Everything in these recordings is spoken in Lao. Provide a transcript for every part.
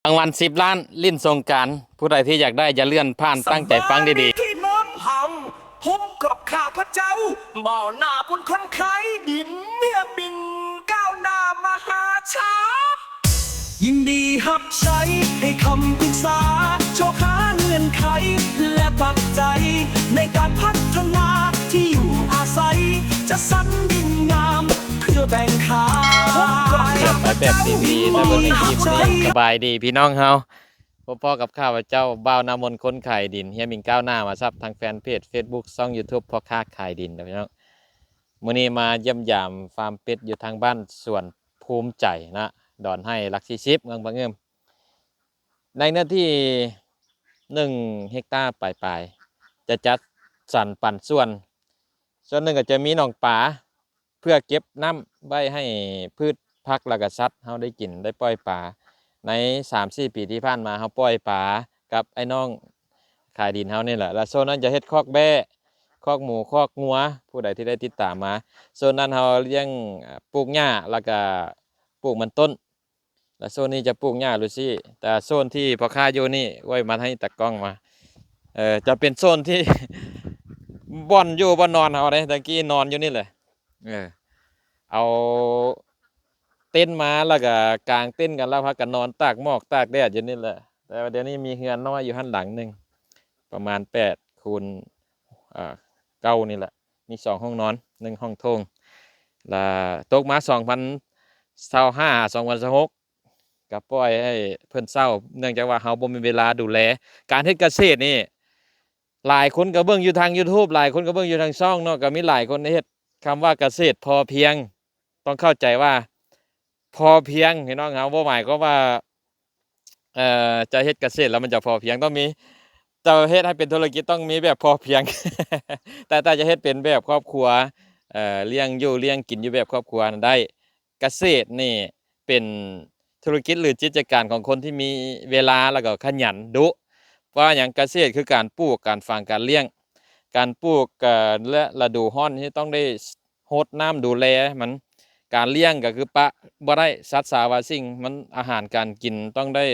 າງວັນສິບລ້ານ ຫຼິ້ນສົງການ. ຜູ້ໃດທີ່ຢາກໄດ້ຢ່າເລື່ອນຜ່ານ, ຕັ້ງໃຈຟັງດີໆ. ທີ່ເມືອງຫຳ ພົບກັບຂ້າພະເຈົ້າ ບ່າວໜ້າມົນຄົນຂາຍດິນ ເມຍມິນກ້າວໜ້າມະຫາຊາ ຍິນດີຮັບໃຊ້ໃຫ້ຄຳປຶກສາ ຊອກຫາເງື່ອນໄຂ ແລະ ປັດໄຈ ໃນການພັດທະນາທີ່ຢູ່ອາໄສ ຈັດສັນດິນງາມເພື່ອແບ່ງຂາຍ. ໄປແບບດີໆ ແຕ່ເບິ່ງໃນຄລິບນີ້. ສະບາຍດີພີ່ນ້ອງເຮົາ, ພົບພໍ້ກັບຂ້າພະເຈົ້າ ບ່າວໜ້າມົນຄົນຂາຍດິນ ເຮຍມິງກ້າວໜ້າມະຫາຊັບ ທາງແຟນເພຈເຟສບຸກ ຊ່ອງຢູທູບ ພໍ່ຄ້າຂາຍດິນເດີພີ່ນ້ອງ. ມື້ນີ້ມາຢ້ຽມຢາມຟາມເປັດຢູ່ທາງບ້ານສວນພູມໃຈນະ ດອນໄຮ່ຫຼັກສີ່ສິບ ເມືອງປາງເອີມ. ໃນເນື້ອທີ່ໜຶ່ງເຮັກຕາປາຍໆ ຈະຈັດສັນປັນສ່ວນ, ສ່ວນໜຶ່ງກໍຈະມີໜອງປາ ເພື່ອເກັບນ້ຳໄວ້ໃຫ້ພືດຜັກ ແລ້ວກໍສັດເຮົາໄດ້ກິນ ໄດ້ປ່ອຍປາ. ໃນສາມສີ່ປີທີ່ຜ່ານມາ ເຮົາປ່ອຍປາກັບໄອ້ນ້ອງຂາຍດິນເຮົານີ້ແຫຼະ. ແລ້ວໂຊນນັ້ນຈະເຮັດຄອກແບ້ ຄອກໝູ ຄອກງົວ, ຜູ້ໃດທີ່ໄດ້ຕິດຕາມມາ. ໂຊນນັ້ນເຮົາລ້ຽງ ເອ່ອ ປູກຫຍ້າ ແລ້ວກໍປູກມັນຕົ້ນ. ແລະ ໂຊນນີ້ຈະປູກຫຍ້າລູຊີ, ແຕ່ໂຊນທີ່ພໍ່ຄ້າຢູ່ນີ້ ໂອ້ຍ ມາໃຫ້ຕາກ້ອງມາ ເອີ ຈະເປັນໂຊນທີ່ ບ່ອນຢູ່ບ່ອນນອນເຮົາເດ້. ແຕ່ກີ້ນອນຢູ່ນີ້ແຫຼະ ເອີ ເອົາເຕັນມາ ແລ້ວກະກາງເຕັນກັນ ແລ້ວພາກັນນອນຕາກໝອກຕາກແດດຢູ່ນີ້ແຫຼະ. ແຕ່ວ່າດຽວນີ້ມີເຮືອນນ້ອຍຢູ່ຫັ້ນຫຼັງໜຶ່ງ ປະມານແປດຄູນ ອ່າ ເກົ້ານີ້ແຫຼະ, ມີສອງຫ້ອງນອນ ໜຶ່ງຫ້ອງໂຖງ. ລະ ຕົກມາສອງພັນຊາວຫ້າ ສອງພັນຊາວຫົກ ກໍປ່ອຍໃຫ້ເພິ່ນເຊົ່າ, ເນື່ອງຈາກວ່າເຮົາບໍ່ມີເວລາດູແລ. ການເຮັດກະເສດນີ້ ຫຼາຍຄົນກໍເບິ່ງຢູ່ທາງຢູທູບ, ຫຼາຍຄົນກໍເບິ່ງຢູ່ທາງຊ່ອງເນາະ, ກໍມີຫຼາຍຄົນເຮັດ. ຄຳວ່າກະເສດພໍພຽງ ຕ້ອງເຂົ້າໃຈວ່າພໍພຽງ ພີ່ນ້ອງເຮົາ, ບໍ່ໝາຍຄວາມວ່າ ເອ່ອ ຈະເຮັດກະເສດແລ້ວມັນຈະພໍພຽງ, ຕ້ອງມີ ຈະເຮັດໃຫ້ເປັນທຸລະກິດຕ້ອງມີແບບພໍພຽງ. ແຕ່ ແຕ່ຈະເຮັດເປັນແບບຄອບຄົວ ເອ່ອ ລ້ຽງຢູ່ລ້ຽງກິນຢູ່ແບບຄອບຄົວນັ້ນໄດ້. ກະເສດນີ້ເປັນທຸລະກິດ ຫຼື ກິດຈະການຂອງຄົນທີ່ມີເວລາ ແລ້ວກໍຂະຫຍັນດຸ. ເພາະຫຍັງ? ກະເສດຄືການປູກ, ການຝັງ, ການລ້ຽງ. ການປູກ ເອ່ອ ແລະ ລະດູຮ້ອນທີ່ຕ້ອງໄດ້ ຫົດນ້ຳດູແລມັນ, ການລ້ຽງກໍຄືປະບໍ່ໄດ້, ສັດສາວາສິ່ງມັນ ອາຫານການກິນຕ້ອງໄດ້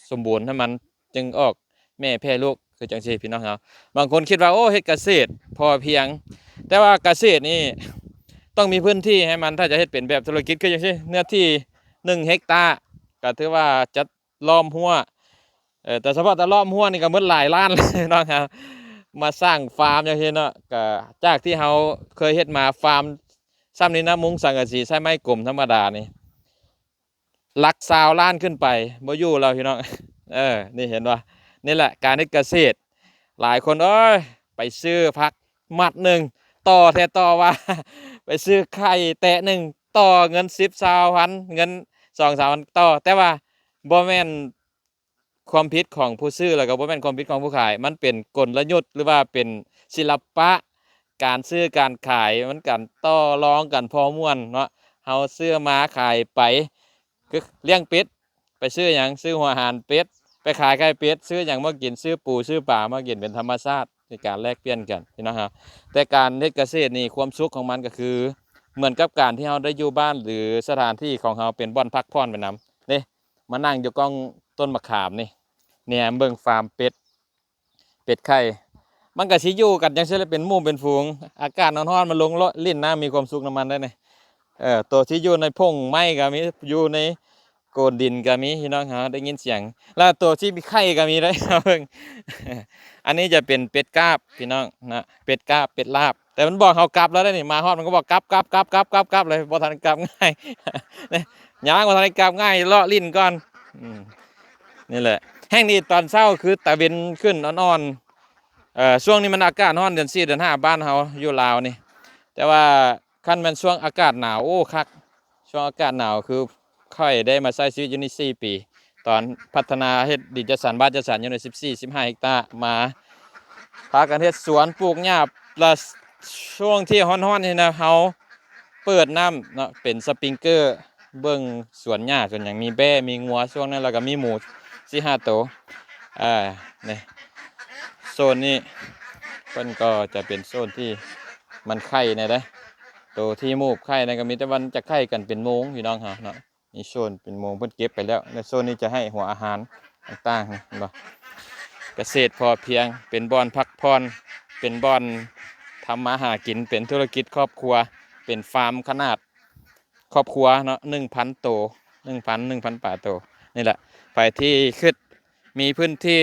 ສົມບູນໃຫ້ມັນຈຶ່ງອອກແມ່ແຜ່ລູກ ຄືຈັ່ງຊີ້ພີ່ນ້ອງເຮົາ. ບາງຄົນຄິດວ່າ ໂອ້ ເຮັດກະເສດພໍພຽງ, ແຕ່ວ່າກະເສດນີ້ຕ້ອງມີພື້ນທີ່ໃຫ້ມັນ, ຖ້າຈະເຮັດເປັນແບບທຸລະກິດ ຄືຈັ່ງຊີ້ ເນື້ອທີ່ໜຶ່ງເຮັກຕາ ກໍຖືວ່າຈັດ ລ້ອມຮົ້ວ ເອີ ແຕ່ສະເພາະແຕ່ລ້ອມຮົ້ວນີ້ກໍໝົດຫຼາຍລ້ານແລ້ວເນາະ ມາສ້າງຟາມຈັ່ງຊີ້ເນາະ. ກໍຈາກທີ່ເຮົາເຄີຍເຮັດມາ ຟາມຊ່ຳນີ້ນະ ມຸງສັງກະສີໃຊ້ໄມ້ກົມທຳມະດານີ້ ຫຼັກຊາວລ້ານຂຶ້ນໄປ ບໍ່ຢູ່ແລ້ວພີ່ນ້ອງ. ເອີ ນີ້ເຫັນບໍ່? ນີ້ແຫຼະການເຮັດກະເສດ. ຫຼາຍຄົນ ໂອ້ຍ ໄປຊື້ຜັກມັດໜຶ່ງ ຕໍ່ແທ້ຕໍ່ວ່າ, ໄປຊື້ໄຂ່ແຕະໜຶ່ງ ຕໍ່ເງິນສິບ ຊາວພັນ ເງິນສອງສາມພັນຕໍ່. ແຕ່ວ່າບໍ່ແມ່ນຄວາມຜິດຂອງຜູ້ຊື້ ແລ້ວກໍບໍ່ແມ່ນຄວາມຜິດຂອງຜູ້ຂາຍ, ມັນເປັນກົນລະຍຸດ ຫຼືວ່າເປັນສິລະປະການຊື້ການຂາຍ, ມັນການຕໍ່ລອງກັນພໍມ່ວນເນາະ. ເຮົາຊື້ມາຂາຍໄປ ຄືລ້ຽງເປັດ ໄປຊື້ຫຍັງ? ຊື້ຫົວອາຫານເປັດ, ໄປຂາຍໄຂ່ເປັດ, ຊື້ຫຍັງມາກິນ? ຊື້ປູ ຊື້ປາມາກິນ ເປັນທຳມະຊາດໃນການແລກປ່ຽນກັນ ພີ່ນ້ອງເຮົາ. ແຕ່ການເຮັດກະເສດນີ້ ຄວາມສຸກຂອງມັນກໍຄື ເໝືອນກັບການທີ່ເຮົາໄດ້ຢູ່ບ້ານ ຫຼື ສະຖານທີ່ຂອງເຮົາເປັນບ່ອນພັກຜ່ອນໄປນຳເດ້. ມານັ່ງຢູ່ກ້ອງຕົ້ນມະຂາມນີ້ ແນມເບິ່ງຟາມເປັດ ເປັດໄຂ່ ມັນກໍຊິຢູ່ກັນຈັ່ງຊີ້ແຫຼະ ເປັນໝູ່ເປັນຝູງ. ອາກາດຮ້ອນໆ ມັນລົງເລາະຫຼິ້ນນະ ມີຄວາມສຸກນຳມັນໄດ໋ນີ້. ເອີ ໂຕທີ່ຢູ່ໃນພົງໄມ້ກໍມີ, ຢູ່ໃນໂກນດິນກໍມີ ພີ່ນ້ອງເຮົາໄດ້ຍິນສຽງ. ແລ້ວໂຕທີ່ມີໄຂ່ກໍມີໄດ໋ ເບິ່ງ. ອັນນີ້ຈະເປັນເປັດກາບ ພີ່ນ້ອງນະ, ເປັດກາບ ເປັດລາບ. ແຕ່ມັນບອກເຮົາກັບແລ້ວເດ້ນີ້, ມາຮອດມັນກໍບອກກັບ ກັບ ກັບ ກັບ ກັບ ກັບເລີຍ, ບໍ່ທັນກັບງ່າຍ. ນີ້ ຍ່າງບໍ່ທັນໄດ້ກັບງ່າຍ ເລາະຫຼິ້ນກ່ອນ. ອືມ ນີ້ແຫຼະ ແຮ່ງນີ້ຕອນເຊົ້າຄືຕາເວັນຂຶ້ນອ່ອນໆ. ເອີ ຊ່ວງນີ້ມັນອາກາດຮ້ອນ ເດືອນສີ່ ເດືອນຫ້າ ບ້ານເຮົາຢູ່ລາວນີ້, ແຕ່ວ່າຄັນແມ່ນຊ່ວງອາກາດໜາວ ໂອ້ ຄັກ. ຊ່ວງອາກາດໜາວຄືຂ້ອຍໄດ້ມາໃຊ້ຊີວິດຢູ່ນີ້ສີ່ປີ, ຕອນພັດທະນາເຮັດດິນຈັດສັນ ບ້ານຈັດສັນຢູ່ໃນສິບສີ່ ສິບຫ້າເຮັກຕາ ມາພາກັນເຮັດສວນ ປູກຫຍ້າ. ລະຊ່ວງທີ່ຮ້ອນໆນີ້ນະ ເຮົາເປີດນ້ຳເນາະ ເປັນສະປຣິງເກີ ເບິ່ງສວນຫຍ້າສວນຫຍັງ, ມີແບ້ ມີງົວຊ່ວງນັ້ນ ແລ້ວກໍມີໝູສີ່ຫ້າໂຕ. ອ່າ ນີ້ ໂຊນນີ້ເພິ່ນກໍຈະເປັນໂຊນທີ່ມັນໄຂ່ແດ່ເດ້. ໂຕທີ່ໝູບໄຂ່ນັ້ນກໍມີ, ແຕ່ວ່າມັນຈະໄຂ່ກັນເປັນໂມງ ພີ່ນ້ອງເຮົາເນາະ. ມີໂຊນເປັນໂມງເພິ່ນເກັບໄປແລ້ວ ແລະໂຊນນີ້ຈະໃຫ້ຫົວອາຫານຕ່າງໆ ເຫັນບໍ່? ກະເສດພໍພຽງ ເປັນບ່ອນພັກຜ່ອນ ເປັນບ່ອນທຳມາຫາກິນ ເປັນທຸລະກິດຄອບຄົວ ເປັນຟາມຂະໜາດຄອບຄົວເນາະ ໜຶ່ງພັນໂຕ ໜຶ່ງພັນ ໜຶ່ງພັນປາຍໂຕ ນີ້ແຫຼະ. ໃຜທີ່ຄິດ ມີພື້ນທີ່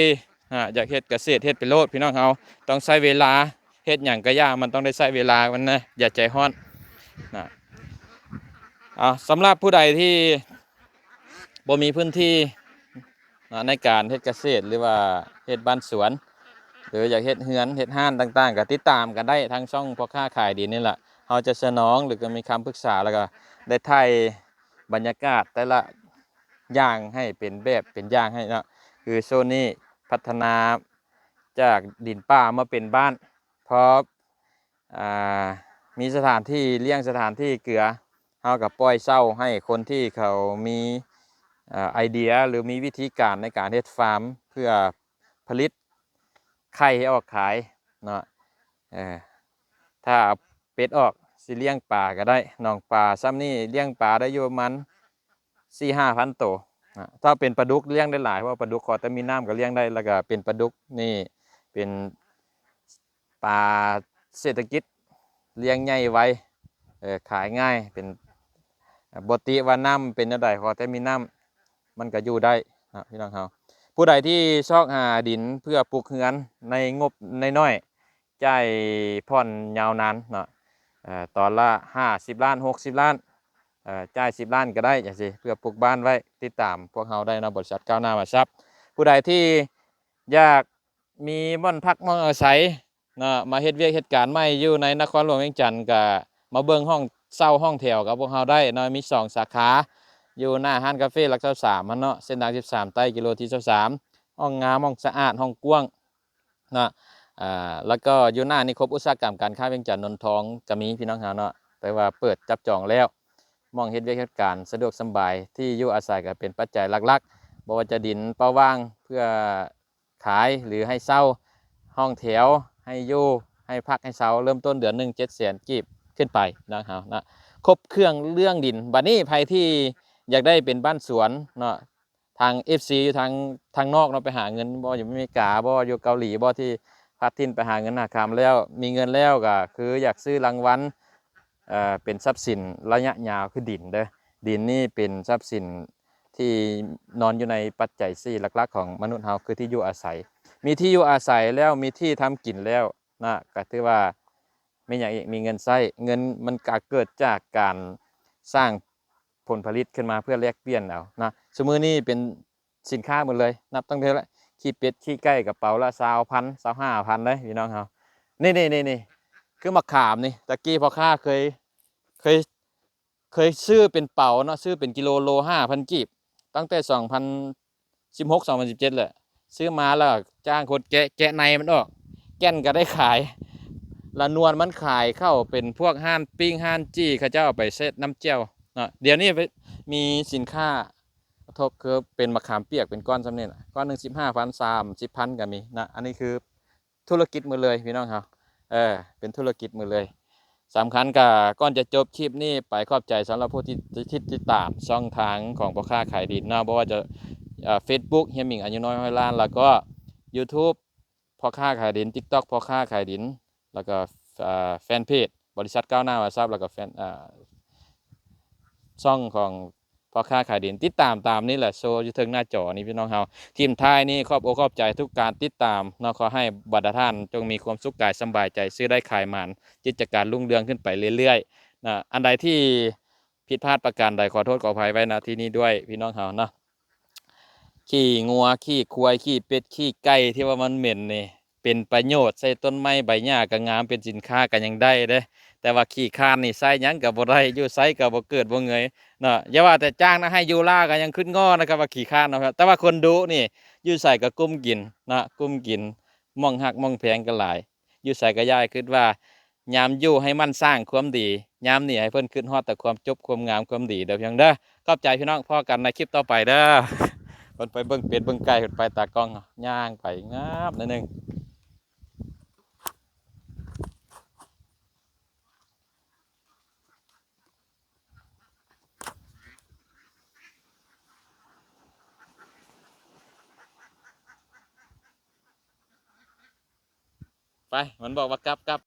ອາ ຢາກເຮັດກະເສດ ເຮັດໄປໂລດ ພີ່ນ້ອງເຮົາ. ຕ້ອງໃຊ້ເວລາ ເຮັດຫຍັງກະຢ່າ ມັນຕ້ອງໄດ້ໃຊ້ເວລາ ມັນນະ ຢ່າໃຈຮ້ອນນະ. ເອົາ ສຳລັບຜູ້ໃດທີ່ບໍ່ມີພື້ນທີ່ນະ ໃນການເຮັດກະເສດ ຫຼືວ່າເຮັດບ້ານສວນ ຫຼືຢາກເຮັດເຮືອນ ເຮັດຮ້ານຕ່າງໆ ກະຕິດຕາມກັນໄດ້ທາງຊ່ອງພໍ່ຄ້າຂາຍດິນນີ້ລະ. ເຮົາຈະສະໜອງ ຫຼືກະມີຄຳປຶກສາ ແລ້ວກະໄດ້ຖ່າຍບັນຍາກາດແຕ່ລະ ຢ່າງໃຫ້ເປັນແບບເປັນຢ່າງໃຫ້ເນາະ. ຄືໂຊນນີ້ພັດທະນາຈາກດິນປ່າມາເປັນບ້ານ ເພາະ ອ່າ ມີສະຖານທີ່ລ້ຽງ ສະຖານທີ່ເກືອ ເຮົາກະປ່ອຍເຊົ່າໃຫ້ຄົນທີ່ເຂົາມີ ເອີ ໄອເດຍ ຫຼືມີວິທີການໃນການເຮັດຟາມ ເພື່ອຜະລິດໄຂ່ໃຫ້ອອກຂາຍເນາະ. ເອີ ຖ້າເອົາເປັດອອກ ຊິລ້ຽງປາກະໄດ້ ໜອງປາຊ່ຳນີ້ລ້ຽງປາໄດ້ຢູ່ປະມານ ສີ່ຫ້າພັນໂຕນະ. ຖ້າເປັນປາດຸກລ້ຽງໄດ້ຫຼາຍ ເພາະວ່າປາດຸກຂໍແຕ່ມີນ້ຳກະລ້ຽງໄດ້ ແລ້ວກະເປັນປາດຸກນີ້ເປັນປາເສດຖະກິດ ລ້ຽງໃຫຍ່ໄວ ເອີ ຂາຍງ່າຍ ເປັນ ບໍ່ຕິວ່ານ້ຳເປັນແນວໃດ ຂໍແຕ່ມີນ້ຳມັນກະຢູ່ໄດ້ນະ ພີ່ນ້ອງເຮົາ. ຜູ້ໃດທີ່ຊອກຫາດິນເພື່ອປຸກເຮືອນໃນງົບນ້ອຍໆ ຈ່າຍຜ່ອນຍາວນານເນາະ ເອີ ຕອນລະຫ້າສິບລ້ານ ຫົກສິບລ້ານ ເອີ ຈ່າຍສິບລ້ານກະໄດ້ຈັ່ງຊີ້ ເພື່ອປຸກບ້ານໄວ້ ຕິດຕາມພວກເຮົາໄດ້ເນາະ ບໍລິສັດກ້າວໜ້າມະຊັບ. ຜູ້ໃດທີ່ຢາກມີບ່ອນພັກບ່ອນອາໄສເນາະ ມາເຮັດວຽກເຮັດການໃໝ່ຢູ່ໃນນະຄອນຫຼວງວຽງຈັນ ກະມາເບິ່ງຫ້ອງເຊົ່າຫ້ອງແຖວກັບພວກເຮົາໄດ້ເນາະ. ມີສອງສາຂາ ຢູ່ໜ້າຮ້ານກາເຟຫຼັກຊາວສາມຫັ້ນເນາະ ເສັ້ນທາງສິບສາມໃຕ້ ກິໂລທີຊາວສາມ ຫ້ອງງາມ ຫ້ອງສະອາດ ຫ້ອງກວ້າງ ນະ ອາ ແລ້ວກໍຢູ່ໜ້ານິຄົມອຸດສາຫະກຳການຄ້າວຽງຈັນໂນນທອງກະມີ ພີ່ນ້ອງເຮົາເນາະ. ແຕ່ວ່າເປີດຈັບຈອງແລ້ວ ໝ່ອງເຮັດວຽກເຮັດການສະດວກສະບາຍ ທີ່ຢູ່ອາໄສກະເປັນປັດໄຈຫຼັກໆ ບໍ່ວ່າຈະດິນເປົ່າວ່າງເພື່ອຂາຍ ຫຼືໃຫ້ເຊົ່າ ຫ້ອງແຖວ ໃຫ້ຢູ່ ໃຫ້ພັກ ໃຫ້ເຊົ່າ ເລີ່ມຕົ້ນເດືອນໜຶ່ງ ເຈັດແສນກີບຂຶ້ນໄປ ພີ່ນ້ອງເຮົານະ. ຄົບເຄື່ອງເລື່ອງດິນ. ບາດນີ້ໃຜທີ່ຢາກໄດ້ເປັນບ້ານສວນເນາະ ທາງເອັຟຊີຢູ່ທາງ ທາງນອກເນາະ ໄປຫາເງິນ ບໍ່ຢູ່ອາເມລິກາ ບໍ່ຢູ່ເກົາຫຼີ ບໍ່ທີ່ພັດຖິ່ນໄປຫາເງິນຫາຄຳແລ້ວ ມີເງິນແລ້ວກະຄືຢາກຊື້ລາງວັນ ເອີ ເປັນຊັບສິນໄລຍະຍາວຄືດິນເດີ. ດິນນີ້ເປັນຊັບສິນທີ່ນອນຢູ່ໃນປັດໄຈສີ່ຫຼັກໆຂອງມະນຸດເຮົາ ຄືທີ່ຢູ່ອາໄສ. ມີທີ່ຢູ່ອາໄສແລ້ວ ມີທີ່ທຳກິນແລ້ວນະ ກະຖືວ່າມີຫຍັງອີກ? ມີເງິນໃຊ້ ເງິນມັນກະເກີດຈາກການສ້າງ ຜົນຜະລິດຂຶ້ນມາເພື່ອແລກປ່ຽນເອົານະ. ຊຸມື້ນີ້ເປັນສິນຄ້າໝົດເລີຍ ນັບຕັ້ງແຕ່ຂີ້ເປັດຂີ້ໄກ່ ກະເປົາລະຊາວພັນ ຊາວຫ້າພັນເດ້ ພີ່ນ້ອງເຮົາ. ນີ້ໆໆ ຄືໝາກຂາມນີ້ ຕະກີ້ພໍ່ຄ້າເຄີຍ ເຄີຍ ເຄີຍຊື້ເປັນເປົາເນາະ ຊື້ເປັນກິໂລ ໂລຫ້າພັນກີບ ຕັ້ງແຕ່ສອງພັນສິບຫົກ ສອງພັນສິບເຈັດແຫຼະ. ຊື້ມາແລ້ວຈ້າງຄົນແກະ ແກະໃນມັນອອກ ແກ່ນກະໄດ້ຂາຍ ລະນວນມັນຂາຍເຂົ້າເປັນພວກຮ້ານປີ້ງຮ້ານຈີ່ ເຂົາເຈົ້າເອົາໄປເຊັດນ້ຳແຈ່ວເນາະ. ດຽວນີ້ມີສິນຄ້າທົບ ຄືເປັນມະຂາມປຽກເປັນກ້ອນຊ່ຳນີ້ນະ ກ້ອນໜຶ່ງສິບຫ້າພັນ ສາມສິບພັນກະມີນະ. ອັນນີ້ຄືທຸລະກິດໝົດເລີຍ ພີ່ນ້ອງເຮົາ ເອີ ເປັນທຸລະກິດໝົດເລີຍ. ສຳຄັນກະ ກ່ອນຈະຈົບຄລິບນີ້ໄປ ຂອບໃຈສຳລັບຜູ້ທີ່ ທີ່ຕິດຕາມຊ່ອງທາງຂອງພໍ່ຄ້າຂາຍດິນເນາະ ບໍ່ວ່າຈະ ເອີ ເຟສບຸກ ເຮຍໝິງອາຍຸນ້ອຍຮ້ອຍລ້ານ ແລ້ວກໍຢູທູບພໍ່ຄ້າຂາຍດິນ ຕິກຕັອກພໍ່ຄ້າຂາຍດິນ ແລ້ວກໍ ເອີ ແຟນເພຈບໍລິສັດກ້າວໜ້າວາຊັບ ແລ້ວກໍແຟນ ເອີ ຊ່ອງຂອງພໍ່ຄ້າຂາຍດິນ ຕິດຕາມຕາມນີ້ແຫຼະ ໂຊຢູ່ເທິງໜ້າຈໍນີ້ ພີ່ນ້ອງເຮົາ. ທີມທ້າຍນີ້ຂອບອົກຂອບໃຈທຸກການຕິດຕາມເນາະ ຂໍໃຫ້ບັນດາທ່ານຈົ່ງມີຄວາມສຸກກາຍສຳບາຍໃຈ ຊື້ໄດ້ຂາຍໝານ ກິດຈະການຮຸ່ງເຮືອງຂຶ້ນໄປເລື້ອຍໆນະ. ອັນໃດທີ່ຜິດພາດປະການໃດ ຂໍໂທດຂໍອະໄພໄວ້ ນະ ທີ່ນີ້ດ້ວຍ ພີ່ນ້ອງເຮົາເນາະ. ຂີ້ງົວ ຂີ້ຄວາຍ ຂີ້ເປັດ ຂີ້ໄກ່ ທີ່ວ່າມັນເໝັນນີ້ ເປັນປະໂຫຍດ ໃສ່ຕົ້ນໄມ້ໃບຫຍ້າກະງາມ ເປັນສິນຄ້າກະຍັງໄດ້ເດ້. ແຕ່ວ່າຂີ້ຄ້ານນີ້ໃຊ້ຫຍັງກະບໍ່ໄດ້ ຢູ່ໃສກະບໍ່ເກີດບໍ່ເຫງຍເນາະ. ຢ່າວ່າແຕ່ຈ້າງນະ ໃຫ້ຢູ່ລາກະຍັງຄຶດງໍ້ນະ ຄັນວ່າຂີ້ຄ້ານເນາະ. ແຕ່ວ່າຄົນດຸນີ້ ຢູ່ໃສກະກຸ້ມກິນເນາະ ກຸ້ມກິນ ໝ່ອງຮັກໝ່ອງແພງກະຫຼາຍ ຢູ່ໃສກະຢ່າໃຫ້ຄຶດວ່າ ຍາມຢູ່ໃຫ້ໝັ່ນສ້າງຄວາມດີ ຍາມນີ້ໃຫ້ເພິ່ນຄຶດຮອດແຕ່ຄວາມຈົບຄວາມງາມຄວາມດີເດີ ພີ່ນ້ອງເດີ. ຂອບໃຈ ພີ່ນ້ອງ ພໍ້ກັນໃນຄລິບຕໍ່ໄປເດີ. ເພິ່ນໄປເບິ່ງເປັດເບິ່ງໄກ່ ເພິ່ນໄປຕາກ້ອງ ຍ່າງໄປງາບໜ້ອຍໜຶ່ງ. ໄປ ມັນບອກວ່າກັບກັບ